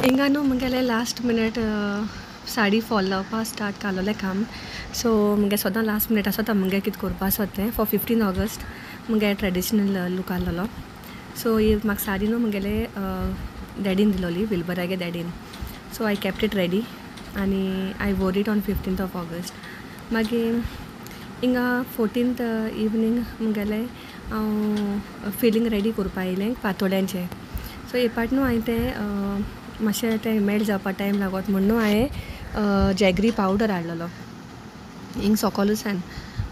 हिंगा न्हू मुगेलें last minute sari fall लावपा स्टार्ट कालोलें काम. सो मुगे सदां लास्ट मिनट आसता मुगे कितें करपा आसता तें फॉर 15 ऑगस्ट मुगे ट्रेडिशनल लूक आहलोलो. सो ही म्हाका साडी न्हू मुगेले डॅडीन दिलोली, विल्बरागे डॅडीन. So I kept it ready आनी I wore it on 15 of August. मागीर हिंगा 14th evening मुगेलें हांव फिलींग रेडी करपा येयलें पातोळ्यांचें. सो हे पाट न्हू हांवें तें मातशें तें मेल्ट जावपा टायम लागत म्हूण न्हू हांवें जॅगरी पावडर हाडलेलो हिंग सोकोलूसान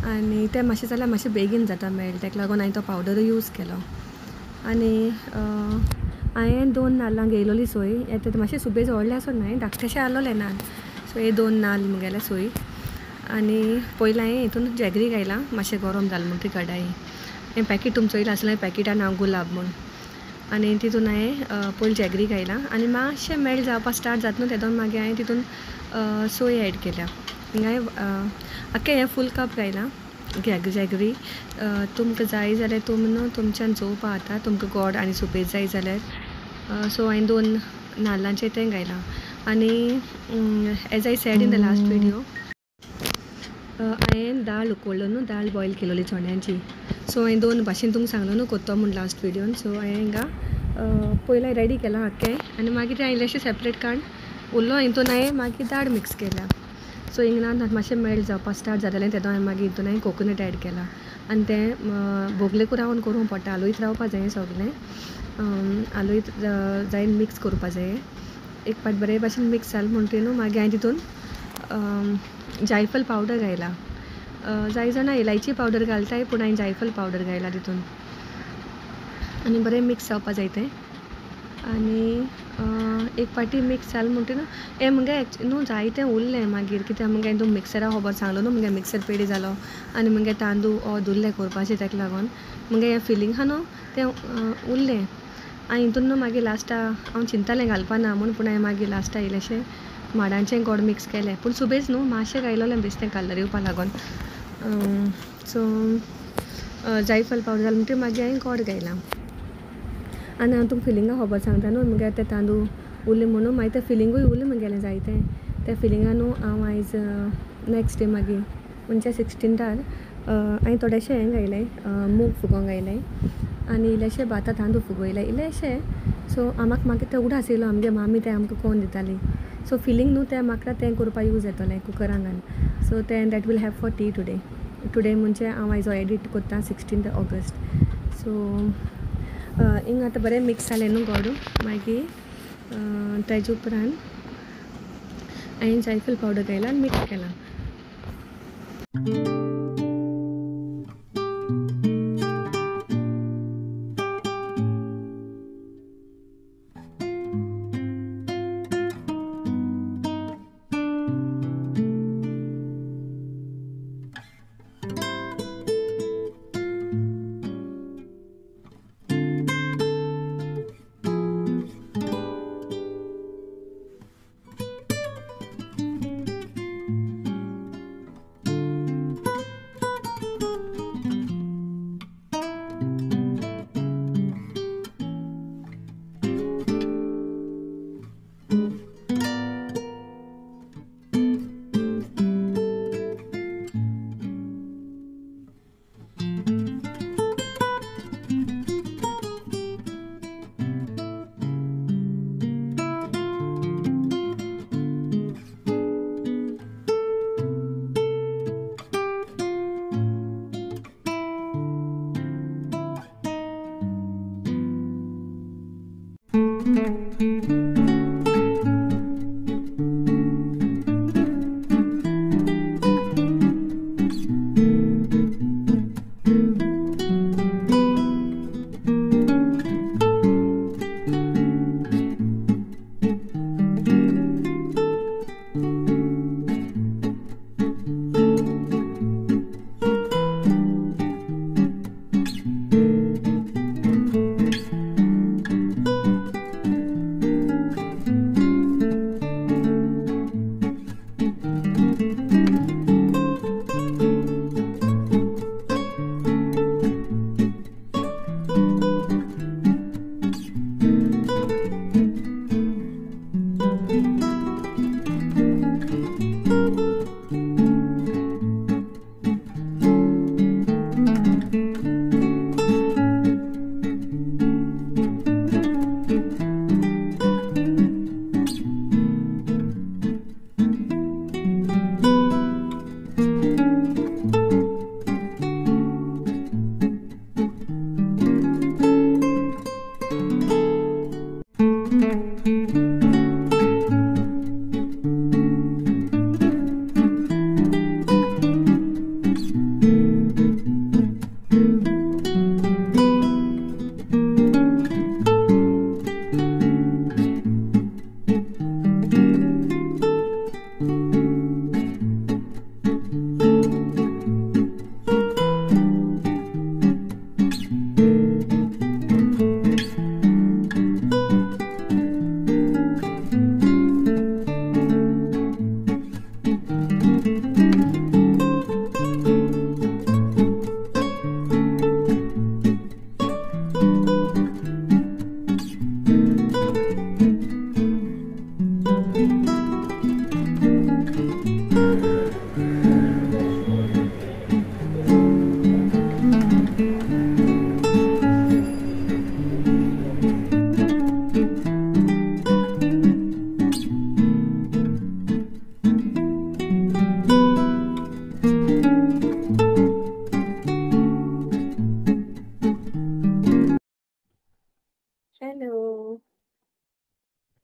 आनी तें मातशें जाल्यार मातशें बेगीन जाता मेल्ट, तेका लागून हांवें तो पावडरूय यूज केलो. आनी हांवें 2 नाल्लां घेयलोली सोय, ते मातशें सुबेज व्हडले आसो न्हय, धाकटेशे आहलोले नाल्ल. सो हे 2 नाल्ल मुगेले सोय. आनी पयलीं हांवें हितून जॅगरी घायलां, मातशें गरम जालें म्हूण ती कडाई. हें पॅकेट तुमचो येयलें आसलें पॅकेटान हांव गुलाब म्हूण. आनी तितून हांवें पयलीं जॅगरी घायलां आनी मातशें मेल्ट जावपा स्टार्ट जाता न्हू तेदोन मागीर हांवें तितून सोय एड केल्या. हिंगा आख्खें हें फूल कप घायलां जॅगरी. तुमकां जाय जाल्यार तुमी न्हू तुमच्यान चोवपा आतां तुमकां गोड आनी सुबेज जाय जाल्यार. सो हांवें 2 नाल्लांचें तें घायलां. आनी as I said in the last video हांवें दाळ उकडलो न्हू, दाळ बॉयल केलोली चण्याची. सो हांवें 2 भाशेन तुमकां सांगलो न्हू कोत्तो म्हूण लास्ट विडियोन. सो हांवें हिंगा पयलीं रेडी केलां आख्खें आनी मागीर तें इल्लेशें सेपरेट काडून उरलो हितून हांवें मागीर दाळ मिक्स केल्या. सो हिंगा मातशें मेल्ट जावपा स्टार्ट जातालें तेदो हांवें मागीर हितून हांवें कोकोनट एड केला. आनी तें बोगलेकू रावन करूंक पडटा, आलोयत रावपा जाय सगलें, आलोयत जाय मिक्स करपा जाय. एक पाट बरे भाशेन मिक्स जालें म्हणटकीर न्हू मागीर हांवें तितून जायफल पावडर घायला. जाय जाणां इलायची पावडर घालताय, पूण हांवें जायफल पावडर घायला तितून आनी बरें मिक्स जावपा जाय तें. आनी एक पाटी मिक्स जालें म्हणटकीर न्हू हें मुगे न्हू जायतें उरलें मागीर, कित्याक मुगे हितून मिक्सरा खबर सांगलो न्हू मुगे मिक्सर पेडी जालो आनी मुगे तांदूळ धुल्ले करपाचें, तेका लागून मुगे हें फिलींग आहा न्हू तें उरलें. आनी हितून न्हू मागीर लास्टा हांव चिंतालें घालपा ना म्हूण, पूण हांवें मागीर लास्टा इल्लेशें माडांचें गोड मिक्स केलें, पूण सुबेज न्हू मातशें घायलोलें बेश्टें कलर येवपा लागून. सो जायफल पावडर घाल म्हणटकीर मागीर हांवें गोड घायलां. आनी हांव तुमकां फिलिंगा खबर सांगता न्हू, मुगे ते तांदूळ उरले म्हणून मागीर तें फिलिंगूय उरलें मुगेलें जायतें. त्या फिलिंगा न्हू हांव आयज नेक्स्ट डे मागीर म्हणजे 16 हांवें थोडेशें हें घायलें, मूग फुगोवंक घायलें आनी इल्लेशें भाता तांदूळ फुगयले इल्लेशें. सो आमकां मागीर तें उगडास येयलो आमगे मामी तें आमकां कोण दिताली. सो फिलींग न्हू तें म्हाका तें करपा यूज जातलें कुकरांक घालून. सो तें that will have for tea today. Today म्हणजे हांव आयज एडिट करता 16 ऑगस्ट. सो हिंग आतां बरें मिक्स जालें न्हू गोड, मागीर तेजे उपरांत हांवें जायफल पावडर घायला आनी मिक्स केलां.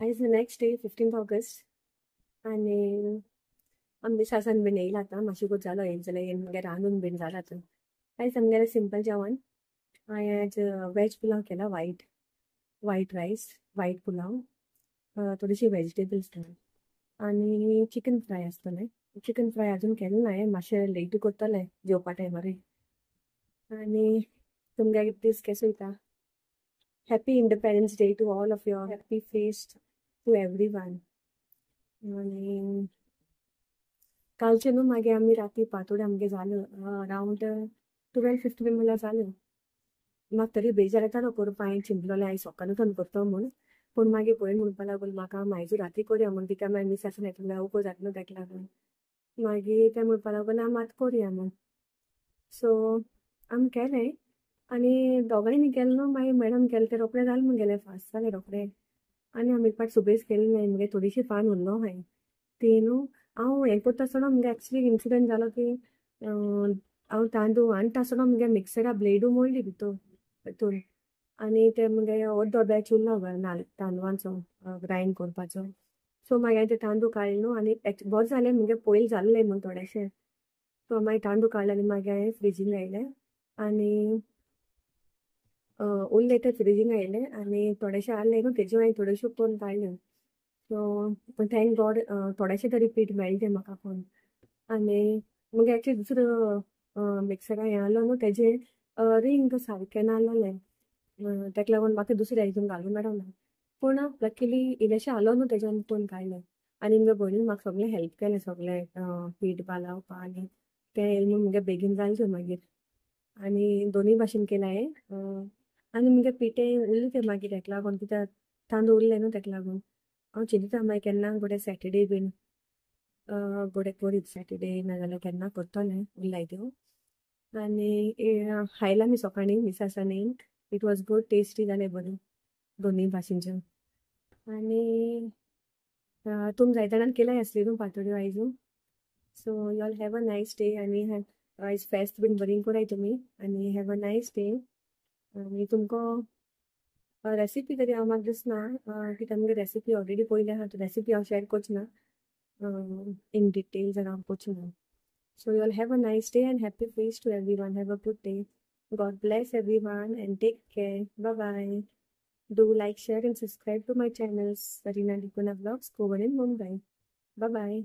आयज नेक्स्ट डे 15 ऑगस्ट आनी आमगे सासान बीन येयला आतां मातशें जालो येयले जाल्यार येवन मागीर रांदून बीन जाला आतां. आयज आमगेलें सिंपल जेवण. हांवें आयज वेज पुलाव केला, वायट वायट रायस, वायट पुलाव, थोडीशी वेजिटेबल्स आनी चिकन फ्राय आसतलें. चिकन फ्राय अजून केलें ना, मातशें लेट करतलें जेवपा टायमार. आनी तुमगे दीस केसो वयता? Happy Independence Day to all of you. Happy feast to everyone. आनी कालचें न्हू मागीर आमी राती पातोळ्यो आमगे जाल्यो अरावंड 12:50 म्हणल्यार जाल्यो. म्हाका तरी बेजार येतालो करपा, हांवें चिंतलोलें आयज सकाळीं उठोन करता म्हूण, पूण मागीर भयण म्हणपाक लागली म्हाका आयज राती करया म्हूण, कित्याक मागीर मिसासान येतलें लवकर जातलो तेका लागून. मागीर तें म्हणपाक लागलें आमी आतां करया म्हूण. सो आमी केलें आनी दोगांयनी केलें न्हू, मागीर मॅडम केलें तें रोखडें जालें मुगेलें, फास्ट जालें रोखडें. आनी आमी एक पाट सुबेज केलें ना, मुगे थोडीशी पान उरलो हांवें ती न्हू. हांव हें करता आसतना मुगे एक्चुली इन्सिडंट जालो की हांव तांदूळ हाडटा आसतना मुगे मिक्सरा ब्लेडू मोडली भितर हितून, आनी ते मुगे अर्दो बॅच उरलो नाल तांदळांचो ग्रायंड करपाचो. सो मागीर ते तांदूळ काडले न्हू आनी बरें जालें मुगे पयलीं जाल्लें म्हूण थोडेशें. सो मागीर तांदूळ काडले आनी मागीर हांवें फ्रिजीन घायलें आनी उरले ते फ्रिजीन घायले आनी थोडेशें आहले न्हू तेज्यो हांवें थोड्योश्यो करून काडल्यो. सो thank God थोडेशें तरी पीठ मेळ्ळें तें म्हाका कोण. आनी मुगे एक्चुली दुसरो मिक्सरा हें आहलो न्हू तेजें रिंग सारकें नासलेलें, तेका लागून म्हाका दुसऱ्या हितून घालूंक मेळना, पूण लकीली इल्लेशें आहलो न्हू तेज्यान करून काडलें. आनी मुगे भयणीन म्हाका सगळें हेल्प केलें, सगळें पीठ बालावपा आनी तें येयलें म्हूण मुगे बेगीन जालें मागीर. आनी दोनूय भाशेन केलें हांवें. आनी मुगे पिठें उरलें तें मागीर तेका लागून, कित्याक तांदूळ उरलें न्हू तेका लागून. हांव चिंतता मागीर केन्ना गोडे सॅटर्डे बीन गोडे करीत सॅटर्डे नाजाल्यार केन्ना करतलें उरलाय त्यो. आनी खायला आमी सकाळीं मिसासांनी, it was good, tasty जालें बरें दोनूय भाशेनचें. आनी तुमी जायते जाणांनी केल्याय आसली न्हू पातोळ्यो आयजू. So you all have a nice day आनी आयज फेस्त बीन बरी कराय तुमी आनी have a nice day. आनी तुमकां रेसिपी तरी हांव म्हाका दिसना कित्याक मुगे रेसिपी ऑलरेडी पयली आहा, रेसिपी हांव शेअर करचें ना इन डिटेल्स हांव करचें ना. So you all have a nice day and happy feast to everyone. Have a good day. God bless everyone and take care. Bye bye. Do like, share and subscribe to my channels Sarina D'Cunha Vlogs, Goan in Mumbai. Bye bye.